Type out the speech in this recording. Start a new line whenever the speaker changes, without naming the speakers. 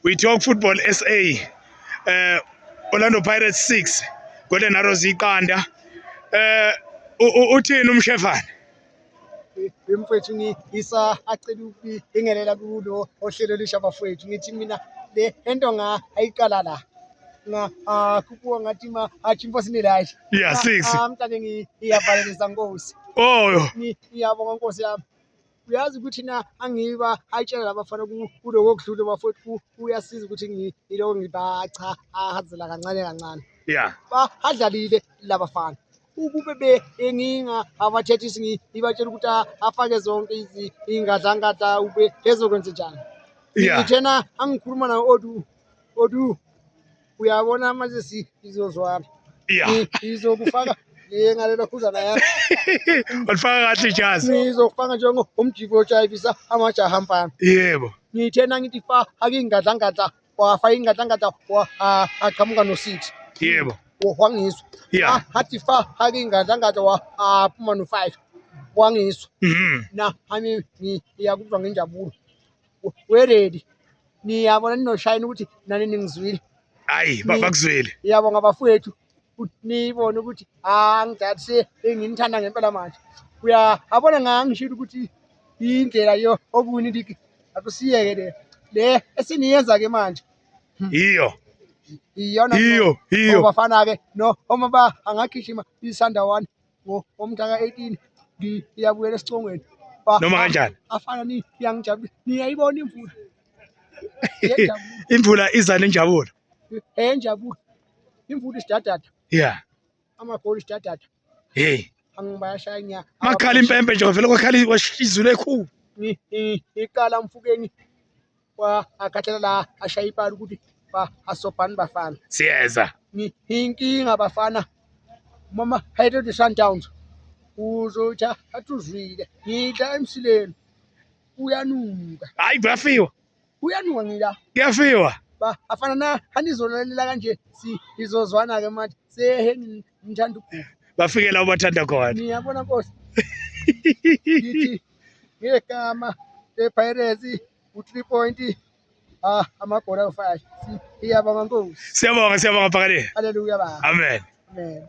We talk football SA. Orlando Pirates 6, Golden Arrows iqanda. Uthini umshefana?
Mfowethu, ngisa acela ukubingelela kulo ohlelo olusha, bafowethu. Ngithi mina le ento nga ayiqala la nga khuphuka ngathi ma achimposinelayi.
Yeah, 6.
Mntane, ngiyavalelisa, nkosi.
Oh,
Ngiyabonga, nkosi yami. Uyazi ukuthi na angiba ayitshela labafana kuloko okudlule, bafowethu, kuyasiza ukuthi ngiloko ngibacha ahazela kancane kancane. Bahadlalile labafana, ukube be enginga abathethisi ngibatshela ukuthi afake zonke ingadlangadla ube ezokwenza njani. Ngithena angikhuluma nayo odu odu, uyabona manje sizozwana. Ngizokufaka le ngalelo khuzana yami.
Walifaka kahle ijazi.
Ngizokufaka njengo umjiko otshayibisa amajaha mfana. Ngithena ngithi fa akingadlangadla, wafa ingadlangadla, wa aqhamuka no-6. Wangizwa. Hathi fa akingadlangadla, wa aphuma no-5, wangizwa. Na ami ngiyakuzwa ngenjabulo, we-ready, niyabona ninoshayina ukuthi nani ningizwile.
Hayi, bakuzwile.
Ngiyabonga, bafowethu, niyibone ukuthi angidlali, senginithanda ngempela manje. Uyabona, ngangishilo ukuthi indlela yo okuwina iligi akusiyeke le le esiniyenza-ke manje.
Iyo.
Iyona.
Iyo, iyo.
Bafana-ke no uma ba angagijima iSandawana ngomhla ka-18, ngiyabuyela esicongweni.
Noma kanjani.
Afana ni iyangijabulisa, niyayibona imvula.
Imvula iza nenjabulo.
Enjabulo imvula isidadada. Amagoli isidadada.
Hey.
Angibayashaya nya.
Makhala impempe nje vele kwakhala izulu ekhulu.
Iqala mfukeni wa akhathela la ashaya ipali ukuthi ba asobhani bafana.
Siyeza.
Inkinga bafana, mama Mamelodi Sundowns uzothi athi uzwile ngidla emsileni uyanuka.
Hayi, kuyafiwa.
Uyanuka ngila.
Kuyafiwa.
Ba afana na anizolalela kanje, sizozwana ke manje, sehe ngithanda ukuguga.
Bafike la bathanda khona.
Niyabona, nkosi, ngithi ngegama lePirates u-3 point, amagoli awu-5. Iyabonga, nkosi.
Siyabonga, siyabonga, Phakade.
Haleluya ba.
Amen.
Amen.